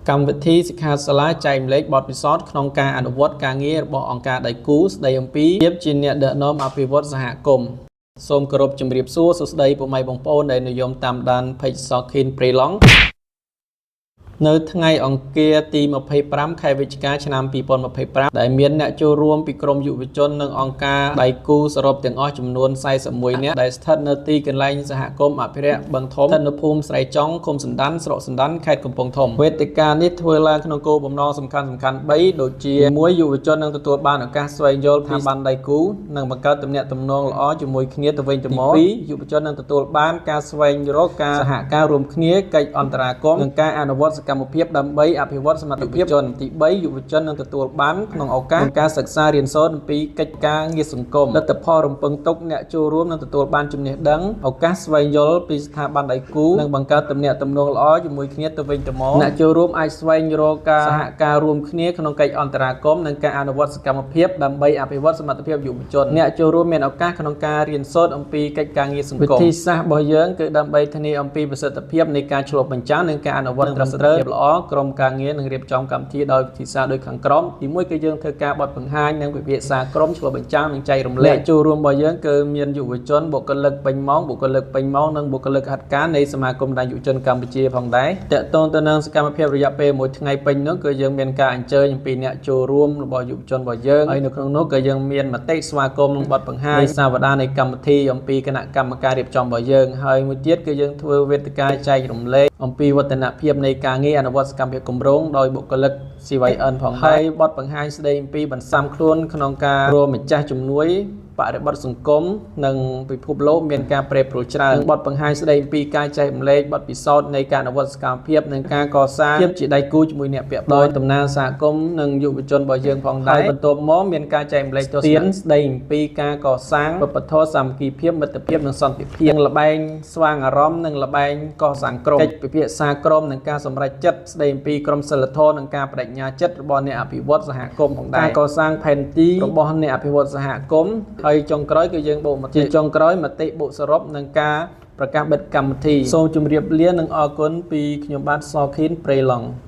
កម្មវិធីសិក្ខាសាលាចែករំលែកបទពិសោធន៍ក្នុងការអនុវត្តការងាររបស់អង្គការដៃគូស្ដីអំពីភាពជាអ្នកដឹកនាំអភិវឌ្ឍសហគមន៍សូមគោរពជម្រាបសួរសួស្តីពុកម៉ែបងប្អូនដែលនិយមតាមដាន Page សខិនព្រៃឡង់នៅថ្ងៃអង្គារទី25ខែវិច្ឆិកាឆ្នាំ2025ដែលមានអ្នកចូលរួមពីក្រមយុវជននិងអង្គការដៃគូសរុបទាំងអស់ចំនួន41នាក់ដែលស្ថិតនៅទីកន្លែងសហគមន៍អភិរក្សបឹងធំស្ថិតនៅភូមិស្រែចង់ឃុំសណ្ដានស្រុកសណ្ដានខេត្តកំពង់ធំវេទិកានេះធ្វើឡើងក្នុងគោលបំណងសំខាន់ៗ3ដូចជា1យុវជននឹងទទួលបានឱកាសស្វែងយល់ពីបានដៃគូនិងបង្កើតទំនាក់ទំនងល្អជាមួយគ្នាទៅវិញទៅមក2យុវជននឹងទទួលបានការស្វែងរកការសហការរួមគ្នាកិច្ចអន្តរាគមន៍និងការអនុវត្តសកម្មភាពដើម្បីអភិវឌ្ឍសមត្ថភាពជនទី3យុវជននឹងទទួលបានក្នុងឱកាសក្នុងការសិក្សារៀនសូត្រអំពីកិច្ចការងារសង្គមលទ្ធផលរំពឹងទុកអ្នកចូលរួមនឹងទទួលបានចំណេះដឹងឱកាសស្វែងយល់ពីស្ថាប័នដៃគូនិងបង្កើតទំនាក់ទំនងល្អជាមួយគ្នាទៅវិញទៅមកអ្នកចូលរួមអាចស្វែងរកការសហការរួមគ្នាក្នុងកិច្ចអន្តរាគមន៍និងការអនុវត្តសកម្មភាពដើម្បីអភិវឌ្ឍសមត្ថភាពយុវជនអ្នកចូលរួមមានឱកាសក្នុងការរៀនសូត្រអំពីកិច្ចការងារសង្គមវិធីសាស្ត្ររបស់យើងគឺដើម្បីធានាអំពីប្រសិទ្ធភាពនៃការឆ្លុះបញ្ចាំងនិងការអនុវត្តត្រឹមត្រូវល្អក្រុមការងារនឹងរៀបចំកម្មវិធីដោយវិធីសាស្ត្រដូចខាងក្រោមទីមួយគឺយើងធ្វើការបទបង្ហាញនិងពិភាក្សាក្រុមឆ្លុះបញ្ចាំងនិងចែករំលែកចូលរួមរបស់យើងគឺមានយុវជនបុគ្គលិកពេញម៉ោងបុគ្គលិកពេញម៉ោងនិងបុគ្គលិកហត្ថការនៃសមាគមបណ្ដាញយុវជនកម្ពុជាផងដែរតកតងទៅនឹងសកម្មភាពរយៈពេលមួយថ្ងៃពេញនោះគឺយើងមានការអញ្ជើញអំពីអ្នកចូលរួមរបស់យុវជនរបស់យើងហើយនៅក្នុងនោះក៏យើងមានមតិស្វាគមន៍និងបទបង្ហាញនៃសាវតានៃកម្មវិធីអំពីគណៈកម្មការរៀបចំរបស់យើងហើយមួយទៀតគឺយើងធ្វើវេទិកាចែករំលែកអំពីវឌ្ឍនភាពនៃការងារអនុវត្តសកម្មភាពគម្រោងដោយបុគ្គលិក CYN ផងដែរហើយបទបង្ហាញស្ដីអំពីបន្សាំខ្លួនក្នុងការរួមម្ចាស់ជំនួយបរិបទសង្គមនិងពិភពលោកមានការប្រែប្រួលច្រើននិងបទបង្ហាញស្ដីអំពីការចែករំលែកបទពិសោធន៍នៃការអនុវត្តសកម្មភាពនិងការកសាងភាពជាដៃគូជាមួយអ្នកពាក់ព័ន្ធដោយតំណាងសហគមន៍និងយុវជនរបស់យើងផងដែរបន្ទាប់មកមានការចែករំលែកទស្សនៈស្ដីអំពីការកសាងវប្បធម៌សាមគ្គីភាពមិត្តភាពនិងសន្តិភាពនិងល្បែងស្វាងអារម្មណ៍និងល្បែងកសាងក្រុមកិច្ចពិភាក្សាក្រុមនិងការសម្រេចចិត្តស្ដីអំពីក្រុមសិលធម៌និងការបដិញ្ញាចិត្តរបស់អ្នកអភិវឌ្ឍសហគមន៍ផងដែរការកសាងផែនទីរបស់អ្នកអភិវឌ្ឍសហគមន៍ហើយចុងក្រោយគឺយើងបូកមតិជាចុងក្រោយមតិបូកសរុបនិងការប្រកាសបិទកម្មវិធីសូមជម្រាបលានិងអរគុណពីខ្ញុំបាទសខិនព្រៃឡង់។